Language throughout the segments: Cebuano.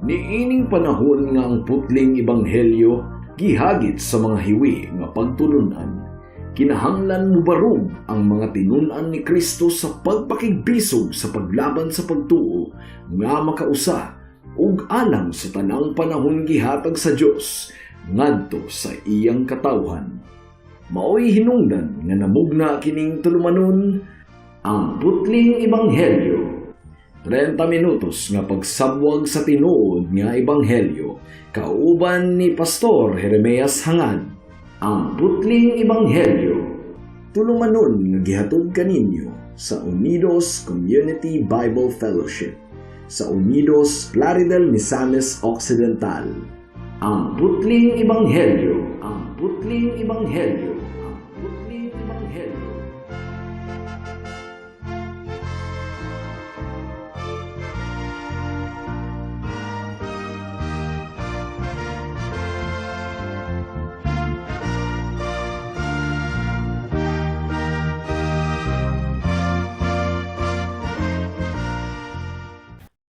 Niining panahon nga ang putling ebanghelyo gihagit sa mga hiwi nga pagtulunan, kinahanglan mubarog ang mga tinun-an ni Kristo sa pagpakigbisog sa paglaban sa pagtuo nga makausa ug alang sa tanang panahon gihatag sa Dios ngadto sa iyang katawhan. Maoy hinungdan nga namugna kining tulumanon, ang putling ebanghelyo. 30 minutos nga pagsabwag sa tinuod nga ebanghelyo kauban ni Pastor Jeremias Hangad. Ang putling ebanghelyo. Tulumanon nga gihatod kaninyo sa Unidos Community Bible Fellowship sa Unidos, Plaridel, Misamis Occidental. Ang putling ebanghelyo. Ang putling ebanghelyo. Ang putling ebanghelyo.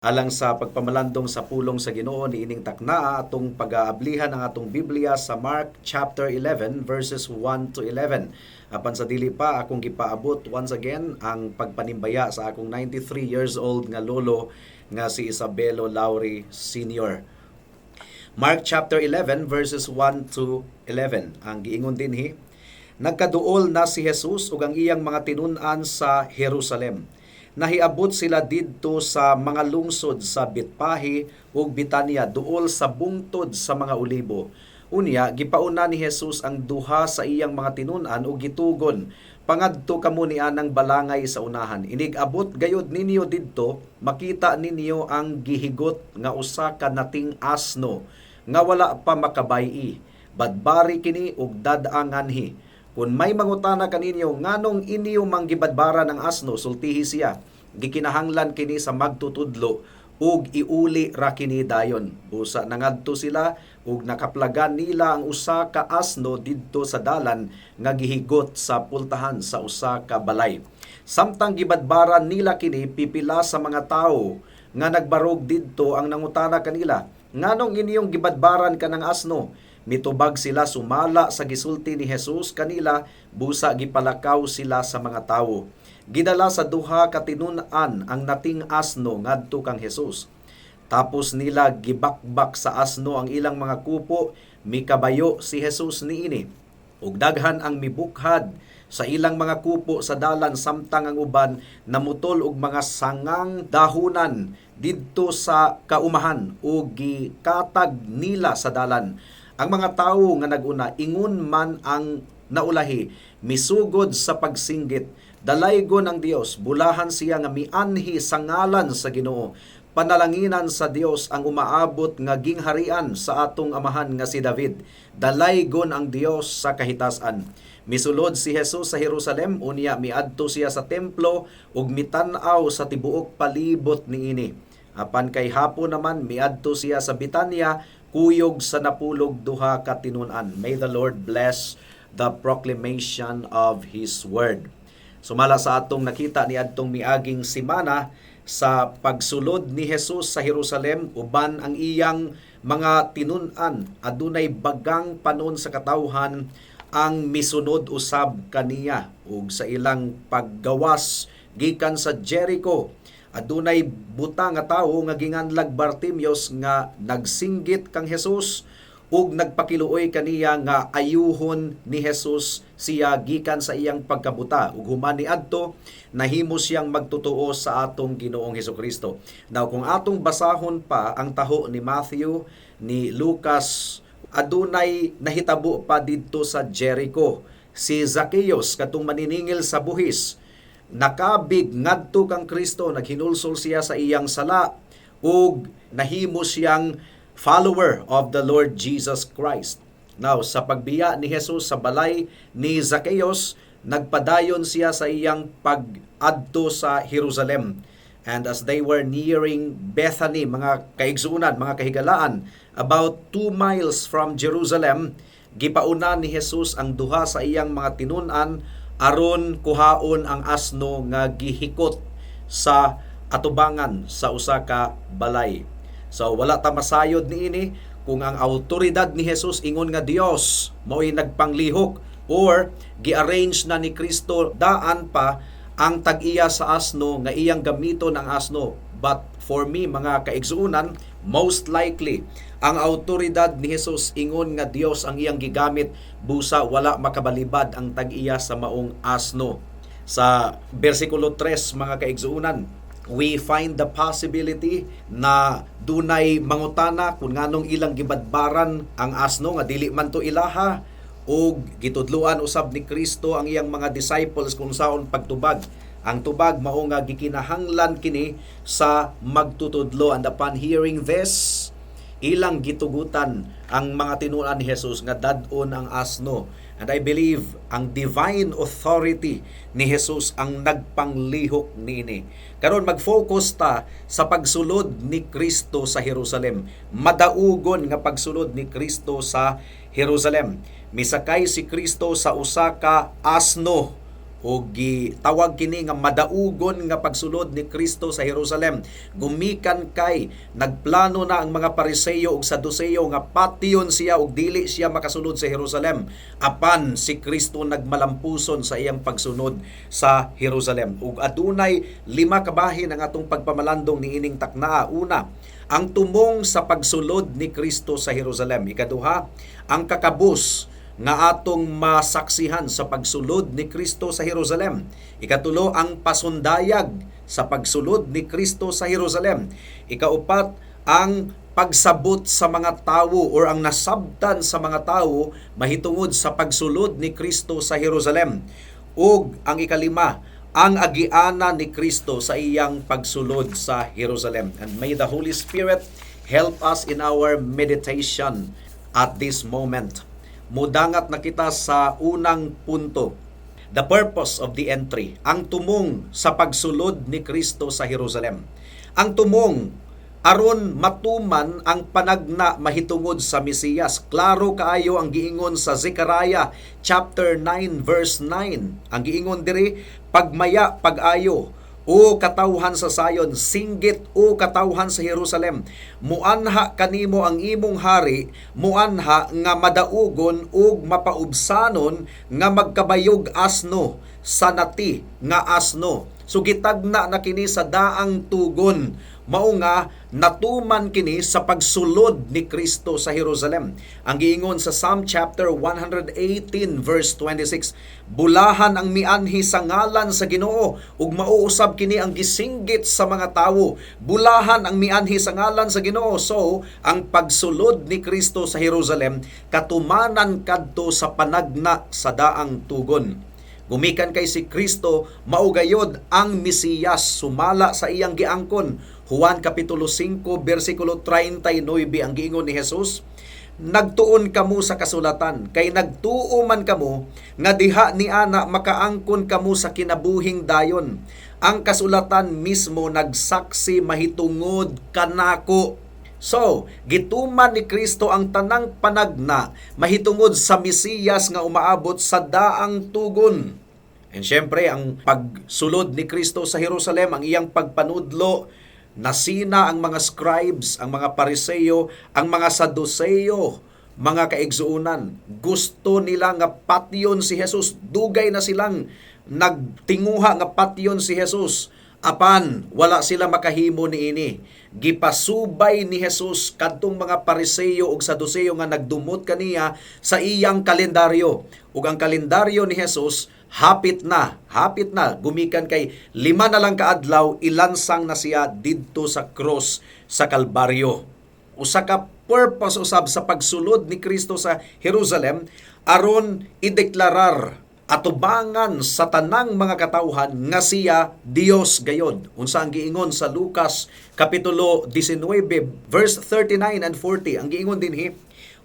Alang sa pagpamalandong sa pulong sa Ginoo niining taknaa, atong pag-aablihan ang atong Biblia sa Mark chapter 11 verses 1 to 11. Apan sa dili pa, akong gipaabot once again ang pagpanimbaya sa akong 93 years old nga lolo nga si Isabelo Lauri Sr. Mark chapter 11 verses 1 to 11. Ang giingon dinhi, nagkaduol na si Jesus ug ang iyang mga tinun-an sa Jerusalem. Nahiabot sila didto sa mga lungsod sa Betpahe ug Bitania, duol sa bungtod sa mga Olibo. Unya gipauna ni Jesus ang duha sa iyang mga tinun-an ug gitugon, "Pangadto kamo nianang balangay sa unahan. Inig-abot gayud ninyo didto, makita ninyo ang gihigot nga usa ka nating asno nga wala pa makabay-i. Badbari kini ug dad-a nganhi. Kung may mangutana kaninyo nganong inyo manggibadbaran ang asno, sultihi siya, 'Gikinahanglan kini sa magtutudlo ug iuli ra kini dayon.'" Busa nangadto sila ug nakaplagan nila ang usa ka asno didto sa dalan nga gihigot sa pultahan sa usa ka balay. Samtang gibadbaran nila kini, pipila sa mga tawo nga nagbarog didto ang nangutana kanila, "Nganong inyong gibadbaran kanang asno?" Mitubag sila sumala sa gisulti ni Jesus kanila, busa gipalakaw sila sa mga tawo. Gidala sa duha ka tinun-an ang nating asno ngadto kang Jesus. Tapos nila gibakbak sa asno ang ilang mga kupo, mikabayo si Jesus niini. Ug daghan ang mibukhad sa ilang mga kupo sa dalan samtang ang uban namutol og mga sangang dahunan didto sa kaumahan ug gikatag nila sa dalan. Ang mga tawo nga naguna ingon man ang naulahi misugod sa pagsinggit, "Dalaygon ang Dios, bulahan siya nga mianhi sa ngalan sa Ginoo. Panalanginan sa Dios ang umaabot nga gingharian sa atong amahan nga si David. Dalaygon ang Dios sa kahitasan." Misulod si Jesus sa Jerusalem, unya miadto siya sa templo ug mitan-aw sa tibuok palibot niini. Apan kay hapon naman miadto siya sa Bitanya kuyog sa napulog duha ka tinun-an. May the Lord bless the proclamation of His Word. Sumala sa atong nakita ni adtong miaging simana sa pagsulod ni Jesus sa Jerusalem uban ang iyang mga tinun-an, adunay bagang panon sa katawhan ang misunod usab kaniya. Ug sa ilang paggawas gikan sa Jericho, adunay buta nga tawo nga ginganlag Bartimios nga nagsinggit kang Jesus ug nagpakiluoy kaniya nga ayuhon ni Jesus siya gikan sa iyang pagkabuta. Ug human niadto nahimo siyang magtotoo sa atong Ginoong Hesukristo. Now kung atong basahon pa ang taho ni Matthew, ni Lucas, adunay nahitabo pa didto sa Jericho. Si Zacchaeus, katong maniningil sa buhis, nakabig ngadto kang Kristo, naghinulsol siya sa iyang sala ug nahimo siyang follower of the Lord Jesus Christ. Now, sa pagbiya ni Jesus sa balay ni Zacchaeus, nagpadayon siya sa iyang pag-adto sa Jerusalem. And as they were nearing Bethany, mga kaigsuonan, mga kahigalaan, about 2 miles from Jerusalem, gipauna ni Jesus ang duha sa iyang mga tinun-an aron kuhaon ang asno nga gihikot sa atubangan sa usa ka balay. So wala ta masayod niini kung ang autoridad ni Jesus ingon nga Dios mao'y nagpanglihok or gi-arrange na ni Kristo daan pa ang tag-iya sa asno nga iyang gamiton ang asno. But for me, mga kaigsuonan, most likely ang autoridad ni Jesus ingon nga Dios ang iyang gigamit busa wala makabalibad ang tag-iya sa maong asno. Sa bersikulo 3, mga kaigsuonan, we find the possibility na dunay mangutana kung nganong ilang gibadbaran ang asno nga dili man to ilaha, ug gitudloan usab ni Kristo ang iyang mga disciples kung saon pagtubag. Ang tubag mao nga gikinahanglan kini sa magtutudlo. And upon hearing this, ilang gitugutan ang mga tinunan ni Jesus nga dad-on ang asno. And I believe ang divine authority ni Jesus ang nagpanglihok niini. Karon mag-focus ta sa pagsulod ni Kristo sa Jerusalem. Madaugon nga pagsulod ni Kristo sa Jerusalem. Misakay si Kristo sa usa ka asno o gitawag kini nga madaugon nga pagsulod ni Kristo sa Jerusalem. Gumikan kay nagplano na ang mga Pariseo ug Saduseo nga patyon siya ug dili siya makasulod sa Jerusalem. Apan si Kristo nagmalampuson sa iyang pagsunod sa Jerusalem. Ug adunay lima ka bahin ang atong pagpamalandong niining taknaa. Una, ang tumong sa pagsulod ni Kristo sa Jerusalem. Ikaduha, ang kakabus nga atong masaksihan sa pagsulod ni Kristo sa Jerusalem. Ikatulo, ang pasundayag sa pagsulod ni Kristo sa Jerusalem. Ikaupat, ang pagsabot sa mga tawo or ang nasabtan sa mga tawo mahitungod sa pagsulod ni Kristo sa Jerusalem. Ug ang ikalima, ang agiana ni Kristo sa iyang pagsulod sa Jerusalem. And may the Holy Spirit help us in our meditation at this moment. Mudangat na kita sa unang punto. The purpose of the entry, ang tumong sa pagsulod ni Kristo sa Jerusalem. Ang tumong aron matuman ang panagna mahitungod sa Mesiyas. Klaro kaayo ang giingon sa Zechariah chapter 9 verse 9. Ang giingon diri, "Pagmaya pag-ayo, o katawhan sa Sayon, singgit, o katawhan sa Jerusalem. Muanha kanimo ang imong hari, muanha nga madaugon ug mapaubsanon nga magkabayog asno, sa nati nga asno." So gitagna na kini sa daang tugon. Mao nga natuman kini sa pagsulod ni Kristo sa Jerusalem. Ang giingon sa Psalm chapter 118 verse 26, "Bulahan ang mianhi sa ngalan sa Ginoo," ug mauusab kini ang gisinggit sa mga tawo. "Bulahan ang mianhi sa ngalan sa Ginoo." So, ang pagsulod ni Kristo sa Jerusalem katumanan kadto sa panagna sa daang tugon. Gumikan kay si Kristo mao gayod ang Mesiyas sumala sa iyang giangkon. Juan kapitulo 5 bersikulo 39, ang giingon ni Jesus, "Nagtuon kamo sa kasulatan kay nagtuo man kamo nga diha ni ana makaangkon kamo sa kinabuhing dayon. Ang kasulatan mismo nagsaksi mahitungod kanako." So, gituman ni Kristo ang tanang panagna mahitungod sa Mesiyas nga umaabot sa daang tugon. And syempre, ang pagsulod ni Kristo sa Jerusalem, ang iyang pagpanudlo, nasina ang mga scribes, ang mga Pariseo, ang mga Saduceo, mga kaigsuunan. Gusto nila nga patyon si Jesus. Dugay na silang nagtinguha nga patyon si Jesus. Apan wala sila makahimo niini. Gipasubay ni Jesus kadtong mga Pariseo ug Saduceo nga nagdumot kaniya sa iyang kalendaryo. Ug ang kalendaryo ni Jesus hapit na, hapit na, gumikan kay 5 na lang kaadlaw ilansang na siya didto sa cross sa Kalbaryo. Usa ka purpose usab sa pagsulod ni Kristo sa Jerusalem aron ideklarar atubangan sa tanang mga katawhan nga siya Dios gayod. Unsa ang giingon sa Lucas kapitulo 19 verse 39 and 40? Ang giingon dinhi,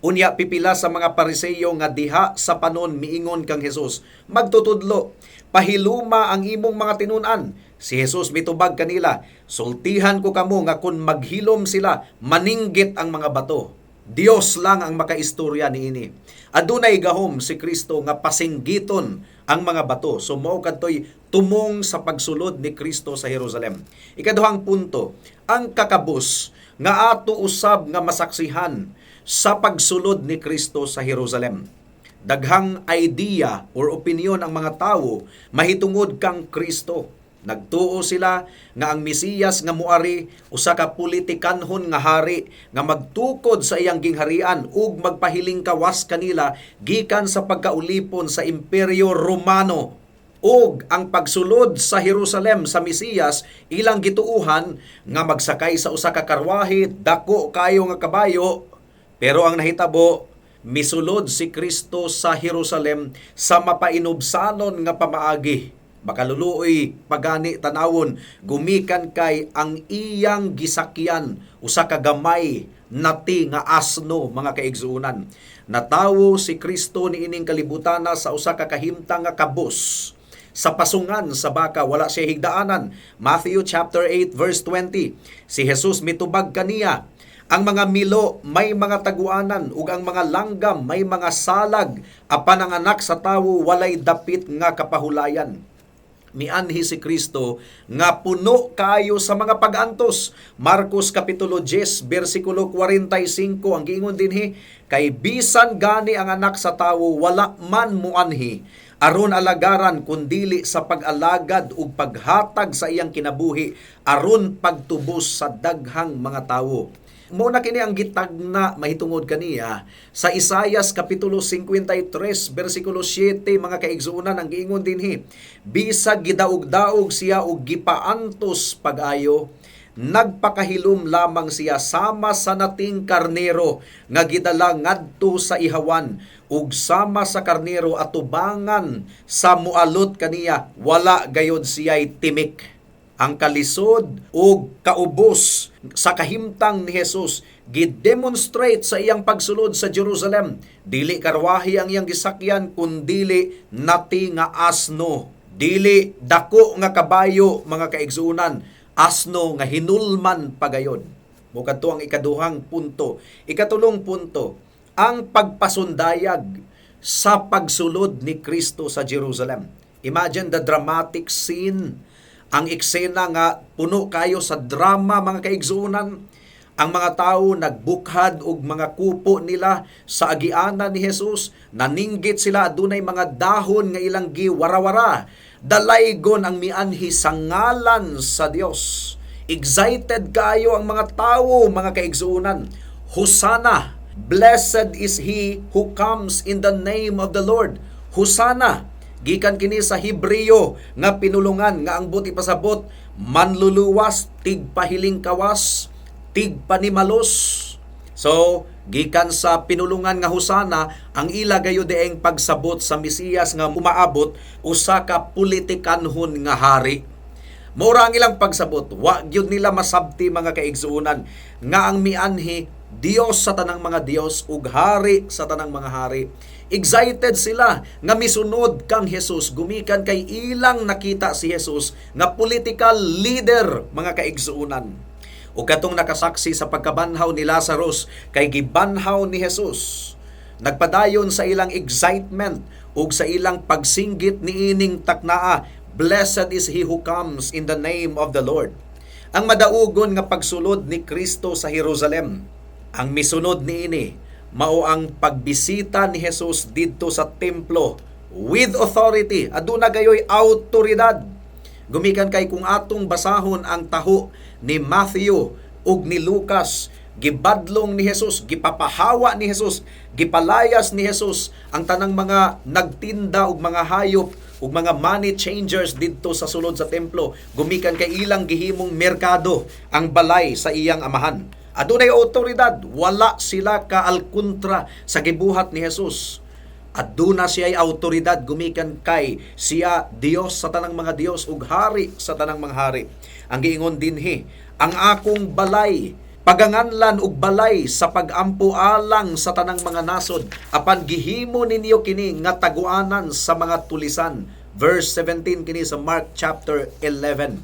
"Unya pipila sa mga Pariseo nga diha sa panon miingon kang Jesus, 'Magtutudlo, pahiluma ang imong mga tinun-an.' Si Jesus mitubag kanila, 'Sultihan ko kamo nga kun maghilom sila, maninggit ang mga bato.'" Dios lang ang makaistorya niini. Adunay gahom si Kristo nga pasinggiton ang mga bato. So mao kadtoy tumong sa pagsulod ni Kristo sa Jerusalem. Ikaduhang punto, ang kakabus nga ato usab nga masaksihan sa pagsulod ni Kristo sa Jerusalem. Daghang idea or opinion ang mga tawo mahitungod kang Kristo. Nagtuo sila nga ang Mesiyas nga muari usa ka politikanhon nga hari nga magtukod sa iyang gingharian ug magpahiling kawas kanila gikan sa pagkaulipon sa Imperyo Romano. Ug ang pagsulod sa Jerusalem sa Mesiyas ilang gituuhan nga magsakay sa usa ka karwahe, dako kayo nga kabayo. Pero ang nahitabo, misulod si Kristo sa Jerusalem sa mapainubsanon nga pamaagi. Makaluluoy pagani tanawon, gumikan kay ang iyang gisakyan usa ka gamay nati nga asno, mga kaigsuonan. Natawo si Kristo niining kalibutana sa usa ka kahimtang nga kabus sa pasungan sa baka, wala siya higdaanan. Matthew chapter 8 verse 20. Si Jesus mitubag kaniya, "Ang mga milo may mga taguanan ug ang mga langgam may mga salag, apan ang Anak sa Tawo walay dapit nga kapahulayan." Mianhi si Kristo nga puno kayo sa mga pag-antos. Marcos kapitulo 10 bersikulo 45, ang giingon dinhi, "Kay bisan gani ang Anak sa Tawo wala man muanhi aron alagaran kundili sa pag-alagad ug paghatag sa iyang kinabuhi aron pagtubos sa daghang mga tawo." Mao na kini ang gitagna mahitungod kaniya sa Isayas kapitulo 53 bersikulo 7, mga kaigsuonan. Ang giingon dinhi, "Bisag gidaog-daog siya ug gipaantos pag-ayo, nagpakahilom lamang siya sama sa nating karnero nga gidala ngadto sa ihawan, ug sama sa karnero atubangan sa mualot kaniya, wala gayod siya'y timik." Ang kalisod ug kaubos sa kahimtang ni Jesus gidemonstrate sa iyang pagsulod sa Jerusalem. Dili karwahe ang iyang gisakyan kundili nati nga asno. Dili dako nga kabayo, mga kaigsuonan, asno nga hinulman pagayon. Mao kadto ang ikaduhang punto. Ikatulong punto, ang pagpasundayag sa pagsulod ni Kristo sa Jerusalem. Imagine the dramatic scene, ang eksena nga puno kayo sa drama, mga kaigsuonan. Ang mga tao nagbukhad og mga kupo nila sa agianan ni Jesus. Naninggit sila, adunay mga dahon nga ilang giwarawara. "Dalaygon ang mianhi sa ngalan sa Dios." Excited kayo ang mga tao, mga kaigsuonan. "Hosanna! Blessed is he who comes in the name of the Lord. Hosanna!" Gikan kini sa Hebreo nga pinulungan nga ang buot ipasabot, manluluwas, tigpahiling kawas, tigpanimalos. So, gikan sa pinulungan nga Hosana, ang ila gayud dieng pagsabot sa Mesiyas nga umaabot usa ka politikanhon nga hari. Mura ang ilang pagsabot, wa gyud nila masabti, mga kaigsuonan, nga ang mianhi Dios sa tanang mga Dios ug hari sa tanang mga hari. Excited sila nga misunod kang Jesus gumikan kay ilang nakita si Jesus nga political leader, mga kaigsuonan. Ug katong nakasaksi sa pagkabanhaw ni Lazarus kay gibanhaw ni Jesus. Nagpadayon sa ilang excitement ug sa ilang pagsinggit niining taknaa, "Blessed is he who comes in the name of the Lord." Ang madaugon nga pagsulod ni Kristo sa Jerusalem. Ang misunod niini mao ang pagbisita ni Jesus didto sa templo with authority. Aduna gayoy autoridad. Gumikan kay kung atong basahon ang taho ni Matthew ug ni Lucas, gibadlong ni Jesus, gipapahawa ni Jesus, gipalayas ni Jesus ang tanang mga nagtinda og mga hayop ug mga money changers didto sa sulod sa templo gumikan kay ilang gihimong merkado ang balay sa iyang Amahan. Adunay awtoridad, wala sila kaalkontra sa gibuhat ni Jesus. Aduna siya'y awtoridad gumikan kay siya Dios sa tanang mga Dios ug hari sa tanang mga hari. Ang giingon dinhi, "Ang akong balay paganganlan og balay sa pagampo alang sa tanang mga nasod, apan gihimo ninyo kini nga taguanan sa mga tulisan." Verse 17 kini sa Mark chapter 11.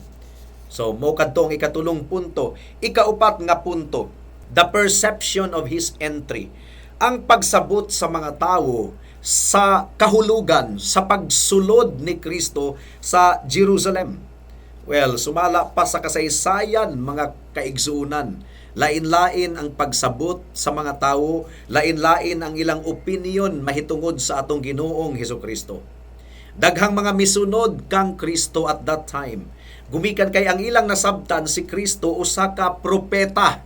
So mo kadto ang ikatulong punto. Ikaupat nga punto, the perception of his entry. Ang pagsabot sa mga tao sa kahulugan sa pagsulod ni Kristo sa Jerusalem. Well, sumala pa sa kasaysayan, mga kaigsuonan, Lain-lain ang pagsabot sa mga tawo, lain-lain ang ilang opinion mahitungod sa atong Ginoong Hesukristo. Daghang mga misunod kang Kristo at that time. Gumikan kay ang ilang nasabtan, si Kristo usa ka propeta.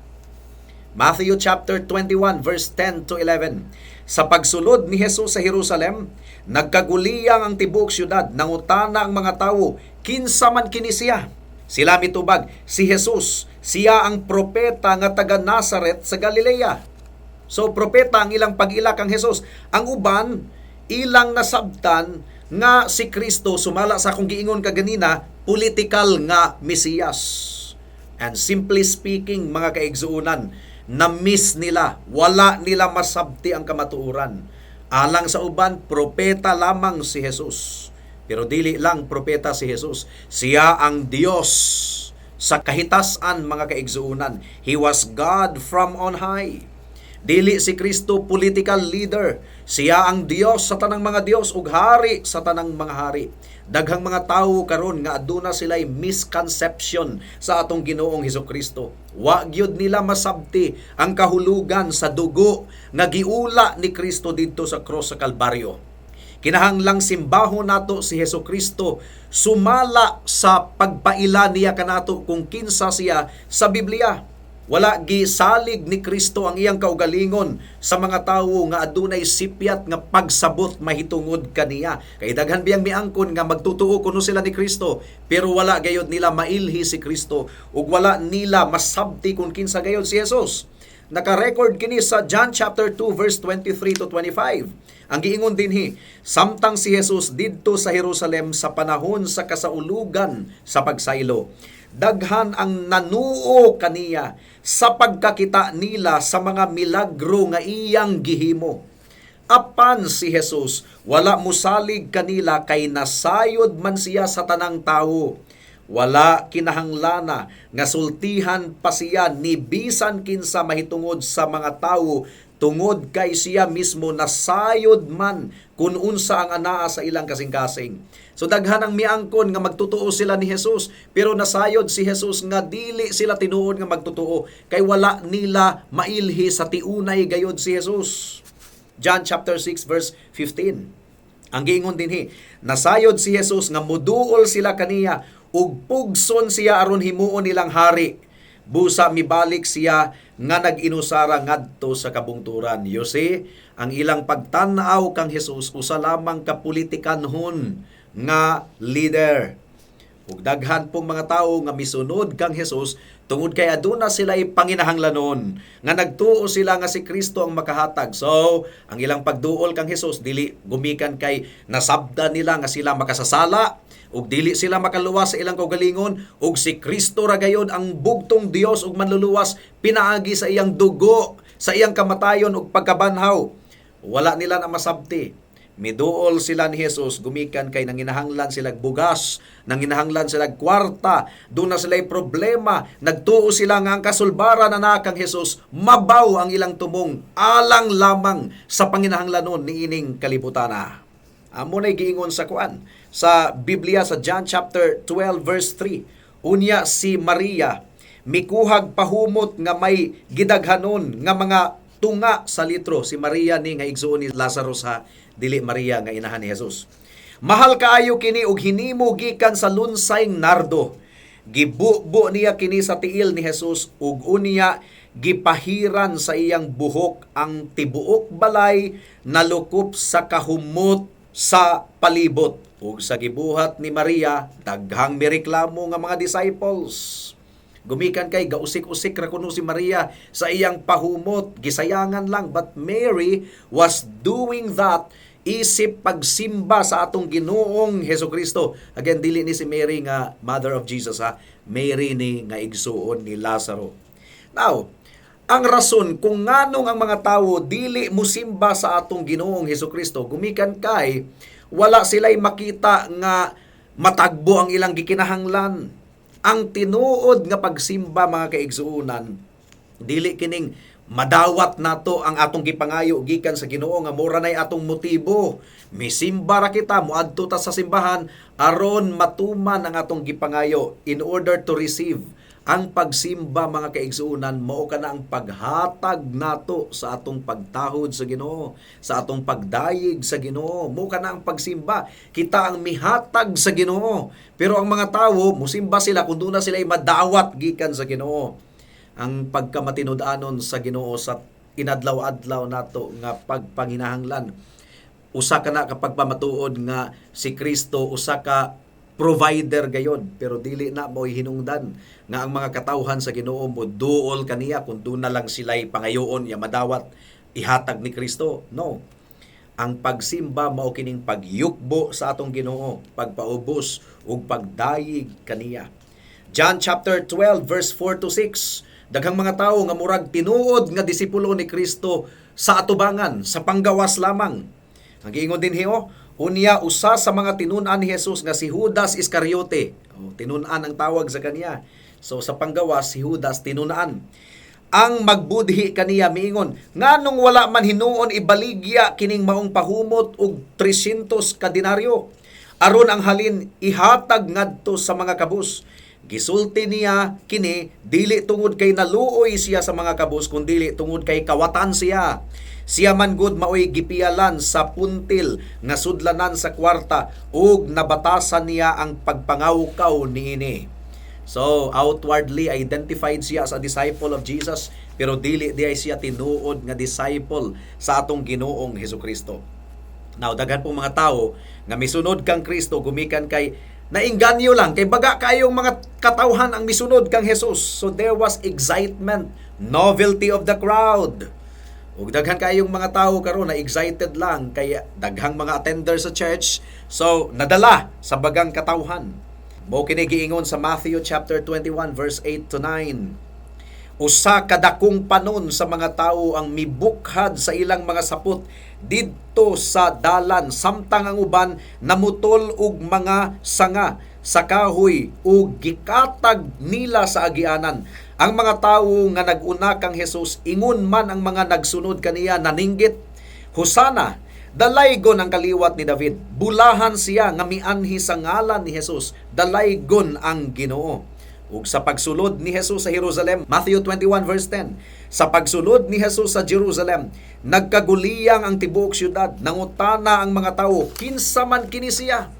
Matthew chapter 21 verse 10 to 11. Sa pagsulod ni Jesus sa Jerusalem, nagkaguliyang ang tibuok syudad, nangutana ang mga tawo, "Kinsa man kini siya?" Sila mitubag, "Si Jesus, siya ang propeta nga taga Nazaret sa Galilea." So propeta ang ilang pag-ila kang Jesus. Ang uban, ilang nasabtan nga si Kristo, sumala sa akong giingon kaganina, political nga Mesiyas. And simply speaking, mga kaigsuunan, na-miss nila, wala nila masabti ang kamatuoran. Alang sa uban, propeta lamang si Jesus. Pero dili lang propeta si Jesus. Siya ang Dios sa kahitasan, mga kaigsuunan. He was God from on high. Dili si Kristo political leader. Siya ang Dios sa tanang mga Dios ug hari sa tanang mga hari. Daghang mga tawo karon nga aduna sila'y misconception sa atong Ginoong Hesukristo. Wa gyud nila masabti ang kahulugan sa dugo nga giula ni Kristo didto sa cross sa Kalbaryo. Kinahanglang simbahon nato si Hesukristo sumala sa pagpaila niya kanato kung kinsa siya sa Biblia. Wala gisalig ni Kristo ang iyang kaugalingon sa mga tawo nga adunay sipyat nga pagsabot mahitungod kaniya. Kay daghan biyang miangkon nga magtutuo kuno sila ni Kristo, pero wala gayod nila mailhi si Kristo ug wala nila masabti kung kinsa gayod si Jesus. Naka-record kini sa John chapter 2 verse 23 to 25. Ang giingon dinhi, samtang si Jesus didto sa Jerusalem sa panahon sa kasaulugan sa pagsaylo, daghan ang nanuo kaniya sa pagkakita nila sa mga milagro nga iyang gihimo. Apan si Jesus wala musalig kanila kay nasayod man siya sa tanang tawo. Wala kinahanglana nga sultihan pa siya ni bisan kinsa mahitungod sa mga tawo tungod kay siya mismo nasayod man kung unsa ang anaa sa ilang kasing-kasing. So daghan ang miangkon nga magtutuo sila ni Jesus, pero nasayod si Jesus nga dili sila tinuod nga magtutuo kay wala nila mailhi sa tiunay gayod si Jesus. John chapter 6 verse 15. Ang giingon dinhi, nasayod si Jesus nga muduol sila kaniya ug pugson siya aron himuon nilang hari. Busa mibalik siya nga nag-inusara ngadto sa kabungturan. You see, ang ilang pagtan-aw kang Jesus usa lamang ka politikanhon nga leader. Ug daghan pong mga tawo nga misunod kang Jesus tungod kay aduna sila panginahanglanon nga nagtuo sila nga si Kristo ang makahatag. So, ang ilang pagduol kang Jesus dili gumikan kay nasabda nila nga sila makasasala ug dili sila makaluwas sa ilang kaugalingon ug si Kristo ra gayod ang bugtong Dios ug manluluwas pinaagi sa iyang dugo, sa iyang kamatayon ug pagkabanhaw. Wala nila na masabti. Miduol sila ni Jesus gumikan kay nanginahanglan sila bugas, nanginahanglan sila kwarta, duna sila problema, nagtuo sila nga ang kasulbaran na kang Jesus mabaw ang ilang tumong alang lamang sa panginahanglanon niining kalibutana. Amo nay giingon sa kuan sa Biblia sa John chapter 12 verse 3. Unya si Maria mikuhag pahumot nga may gidaghanon nga mga tunga sa litro. Si Maria ni nga igsuon ni Lazarus ha, dili Maria nga inahan ni Jesus. Mahal kaayo kini og hinimo gikan sa lunsayng nardo. Gibubo niya kini sa tiil ni Jesus ug unya gipahiran sa iyang buhok. Ang tibuok balay nalukop sa kahumot sa palibot. Ug sa gibuhat ni Maria, daghang mireklamo nga mga disciples. Gumikan kay gausik-usik ra kuno si Maria sa iyang pahumot, gisayangan lang, but Mary was doing that isip pagsimba sa atong Ginoong Hesukristo. Again, dili ni si Mary nga mother of Jesus ha, Mary ni nga igsuon ni Lazaro. Now, ang rason kung nganong ang mga tawo dili musimba sa atong Ginoong Hesukristo gumikan kay wala sila'y makita nga matagbo ang ilang gikinahanglan. Ang tinuod nga pagsimba, mga kaigsuonan, dili kining madawat nato ang atong gipangayo gikan sa Ginoo nga mura nay atong motibo. Misimba ra kita, moadto ta sa simbahan aron matuman ang atong gipangayo in order to receive Ang pagsimba, mga kaigsuonan, mao kana ang paghatag nato sa atong pagtahod sa Ginoo, sa atong pagdayeg sa Ginoo. Mao kana ang pagsimba. Kita ang mihatag sa Ginoo. Pero ang mga tawo musimba sila kung duna sila madawat gikan sa Ginoo. Ang pagkamatinud-anon sa Ginoo sa inadlaw-adlaw nato nga pagpanginahanglan, usa ka na kapag pamatuod nga si Kristo usa ka provider gayon, pero dili na mo'y hinungdan nga ang mga katawhan sa Ginoo mo duol kaniya kung duna lang sila'y pangayoon ya madawat ihatag ni Kristo. No. Ang pagsimba mao kining pagyukbo sa atong Ginoo, pagpaubos ug pagdayeg kaniya. John chapter 12 verse 4 to 6. Daghang mga tawo nga murag tinuod nga disipulo ni Kristo sa atubangan, sa panggawas lamang. Ang giingon dinhi oh, unya usa sa mga tinun-an ni Jesus nga si Judas Iscariote. Oh, tinun-an ang tawag sa kaniya. So sa panggawas si Judas tinun-an. Ang magbudhi kaniya miingon, nganong wala man hinuon ibaligya kining maong pahumot og 300 ka denaryo aron ang halin ihatag ngadto sa mga kabus? Gisulti niya kini dili tungod kay naluoy siya sa mga kabus, kundili tungod kay kawatan siya. Siya man gud maoy gipialan sa puntil nga sudlanan sa kwarta ug nabatasan niya ang pagpangawkaw niini. So, outwardly identified siya as a disciple of Jesus, pero dili diay siya tinuod nga disciple sa atong Ginoong Hesukristo. Now, daghan pong mga tao nga misunod kang Kristo gumikan kay nainganyo lang kay baga kayong mga katawhan ang misunod kang Jesus. So there was excitement, novelty of the crowd. Ug daghan kayong mga tao karon na excited lang kay daghang mga attender sa church. So nadala sa bagang katawhan. Mao kini giingon sa Matthew chapter 21 verse 8 to 9. Usa ka dakong panon sa mga tawo ang mibukhad sa ilang mga sapot didto sa dalan, samtang ang uban namutol og mga sanga sa kahoy ug gikatag nila sa agianan. Ang mga tawo nga nag-una kang Jesus ingon man ang mga nagsunod kaniya naninggit, "Hosana! Dalaygon ang kaliwat ni David. Bulahan siya nga mianhi sa ngalan ni Jesus. Dalaygon ang Ginoo." Ug sa pagsulod ni Jesus sa Jerusalem, Matthew 21 verse 10, sa pagsulod ni Jesus sa Jerusalem, nagkaguliyang ang tibuok syudad, nangutana ang mga tawo, "Kinsa man kini siya?"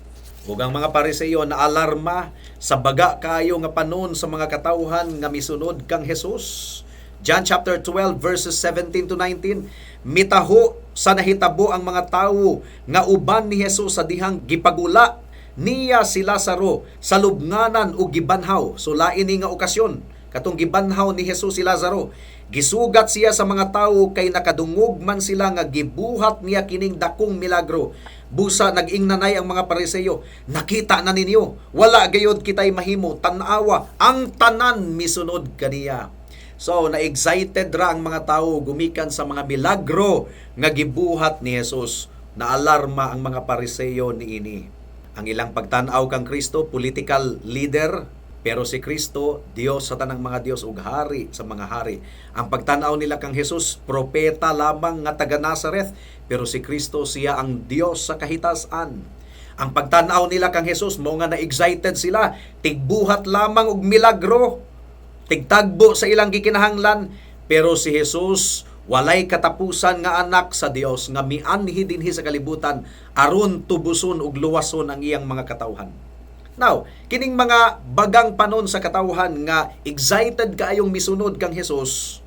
Ug ang mga Pariseo na alarma sa baga kayo nga panon sa mga katawhan nga misunod kang Jesus. John chapter 12 verses 17 to 19, mitaho sa nahitabo ang mga tawo nga uban ni Jesus sa dihang gipagula niya si Lazaro sa lubnganan ug gibanhaw. So lain ni nga okasyon katong gibanhaw ni Jesus si Lazaro. Gisugat siya sa mga tawo kay nakadungog man sila nga gibuhat niya kining dakong milagro. Busa nag-ingnanay ang mga Pariseo, "Nakita na ninyo, wala gayod kitay mahimo, tan-awa, ang tanan misunod kaniya." So na-excited ra ang mga tawo gumikan sa mga milagro nga gibuhat ni Jesus. Naalarma ang mga Pariseo niini. Ang ilang pagtan-aw kang Kristo, political leader, pero si Kristo, Dios sa tanang mga Dios ug hari sa mga hari. Ang pagtan-aw nila kang Jesus, propeta lamang nga taga Nazareth, pero si Kristo, siya ang Dios sa kahitasan. Ang pagtan-aw nila kang Jesus, mao nga na-excited sila, tigbuhat lamang og milagro, tigtagbo sa ilang gikinahanglan, pero si Jesus, walay katapusan nga anak sa Dios nga mianhi dinhi sa kalibutan aron tubuson ug luwason ang iyang mga katawhan. Now, kining mga bagang panon sa katawhan nga excited kaayong misunod kang Jesus,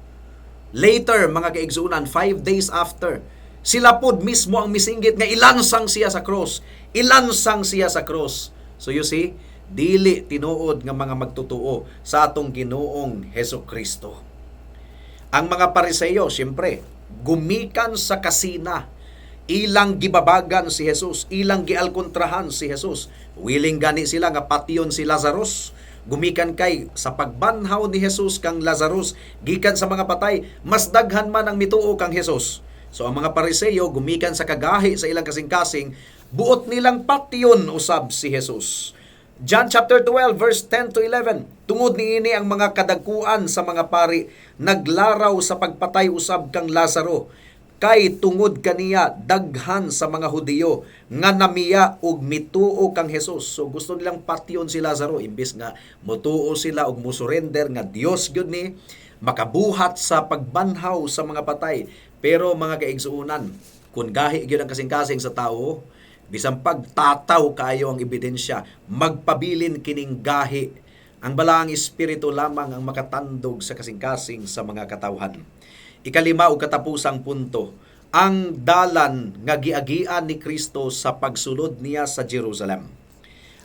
later, mga kaigsuonan, 5 days after, sila pod mismo ang misinggit nga ilansang siya sa cross. Ilansang siya sa cross. So you see, dili tinuod nga mga magtotoo sa atong Ginoong Heso Kristo. Ang mga Pariseo, siyempre, gumikan sa kasina, ilang gibabagan si Jesus, ilang gialkontrahan si Jesus. Willing gani sila nga patyon si Lazarus. Gumikan kay sa pagbanhaw ni Jesus kang Lazarus gikan sa mga patay, mas daghan man ang mituo kang Jesus. So ang mga Pariseo, gumikan sa kagahi sa ilang kasing-kasing, buot nilang patyon usab si Jesus. John chapter 12 verse 10 to 11. Tungod niini ang mga kadagkuan sa mga pari naglaraw sa pagpatay usab kang Lazaro. Kay tungod kaniya daghan sa mga Hudiyo nga namiya og mituo kang Jesus. So gusto nilang patyon si Lazaro imbes nga motuo sila og mosurrender nga Dios gyud ni makabuhat sa pagbanhaw sa mga patay. Pero mga kaigsuonan, kung gahi gyud ang kasing-kasing sa tao, bisan pagtataw kaayo ang ebidensya, magpabilin kining gahi. Ang balaang espiritu lamang ang makatandog sa kasing-kasing sa mga katawhan. Ikalima ug katapusang punto, ang dalan nga giagian ni Kristo sa pagsulod niya sa Jerusalem.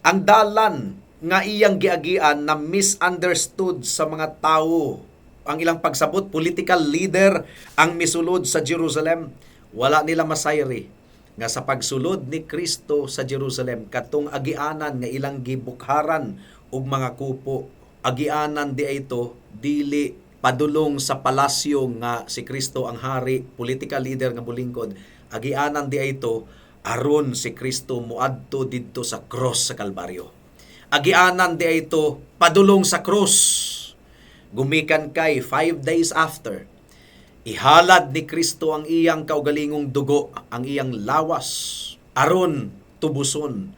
Ang dalan nga iyang giagian na misunderstood sa mga tao. Ang ilang pagsabot, political leader ang misulod sa Jerusalem. Wala nila masayri nga sa pagsulod ni Kristo sa Jerusalem, katong agianan nga ilang gibukharan og mga kupo, agianan di ay ito, dili padulong sa palasyo nga si Kristo ang hari, political leader nga mulingkod. Agianan di ay ito aron si Kristo muadto didto sa cross sa Kalbaryo. Agianan di ay ito padulong sa cross. Gumikan kay 5 days after, ihalad ni Kristo ang iyang kaugalingong dugo, ang iyang lawas, aron tubuson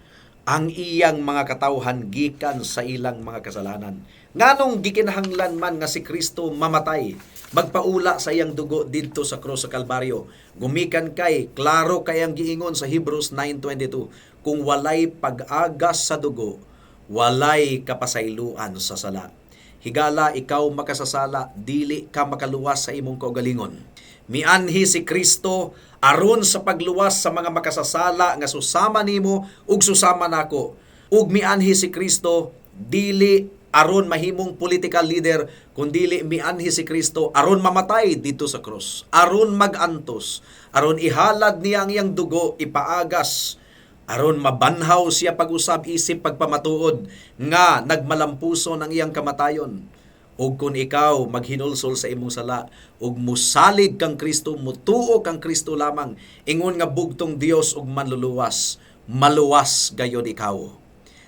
ang iyang mga katawhan gikan sa ilang mga kasalanan. Nganong gikinahanglan man nga si Kristo mamatay, magpaula sa iyang dugo didto sa krus sa Kalbaryo? Gumikan kay klaro kay ang giingon sa Hebrews 9:22, kung walay pag-agas sa dugo, walay kapasayloan sa sala. Higala, ikaw makasasala, dili ka makaluwas sa imong kaugalingon. Mianhi si Kristo aron sa pagluwas sa mga makasasala nga susama nimo ug susama nako. Ug mianhi si Kristo dili aron mahimong political leader, kundili mianhi si Kristo aron mamatay dito sa krus, aron magantos, aron ihalad niya ang iyang dugo, ipaagas, aron mabanhaw siya pag-usab isip pagpamatuod nga nagmalampuson ang iyang kamatayon. Ug kung ikaw maghinulsol sa imong sala ug musalig kang Kristo, mutuo kang Kristo lamang ingon nga bugtong Dios ug manluluwas, maluwas gayon ikaw.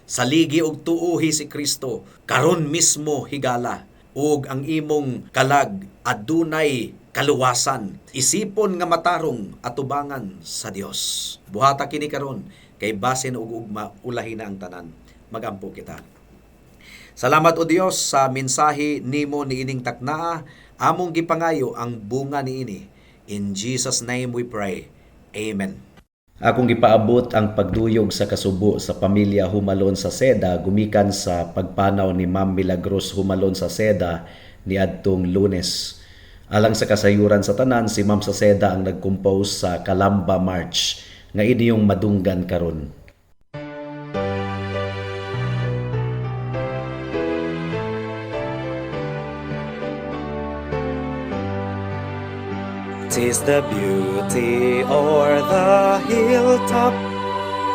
Saligi og tuohi si Kristo karon mismo, higala, ug ang imong kalag adunay kaluwasan. Isipon nga matarong atubangan sa Dios. Buhata kini karon kay basin og ugma ulahi na ang tanan. Magampo kita. Salamat, O Dios, sa mensahe nimo niining taknaa. Among gipangayo ang bunga niini. In Jesus' name we pray. Amen. Akong gipaabot ang pagduyog sa kasubo sa pamilya Humalon sa Seda gumikan sa pagpanaw ni Ma'am Milagros Humalon sa Seda niadtong Lunes. Alang sa kasayuran sa tanan, si Ma'am sa Seda ang nag-compose sa Calamba March nga inyong madunggan karon. 'Tis the beauty o'er the hilltop,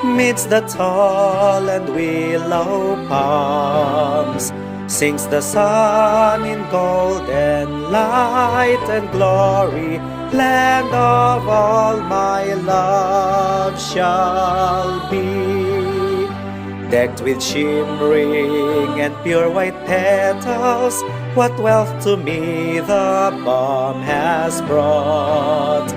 midst the tall and willow palms, sinks the sun in golden light and glory, land of all my love shall be. Decked with shimmering and pure white petals, what wealth to me the balm has brought.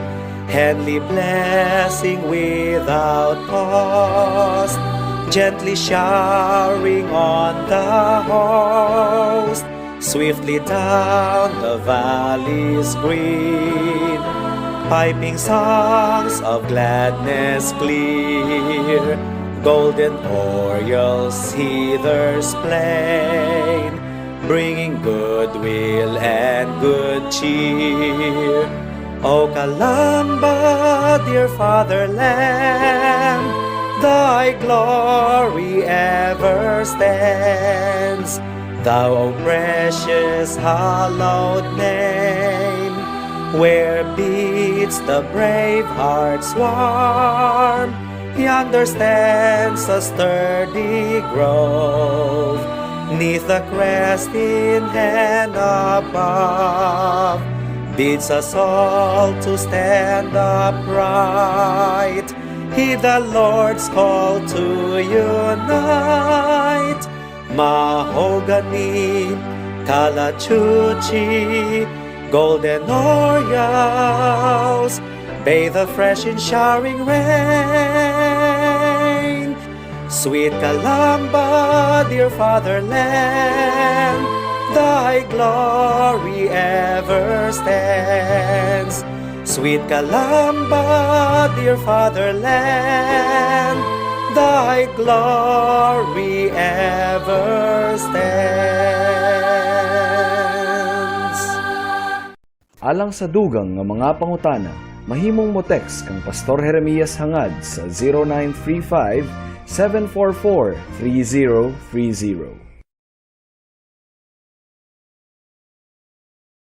Heavenly blessing without cost, gently showering on the host, swiftly down the valleys green, piping songs of gladness clear. Golden orioles heather's plain, bringing goodwill and good cheer. O Calamba, dear fatherland, thy glory ever stands. Thou, O precious hallowed name, where beats the brave heart's warm, yonder stands a sturdy grove, 'neath the cresting hand above, bids us all to stand upright. Heed the Lord's call to unite. Mahogany, kalachuchi, golden orioles, Bathe afresh in showering rain. Sweet Calamba, dear fatherland, thy glory ever stands. Sweet Calamba, dear fatherland, thy glory ever stands. Alang sa dugang nga mga pangutana, mahimong mo text kang Pastor Jeremias Hangad sa 0935 744 3030.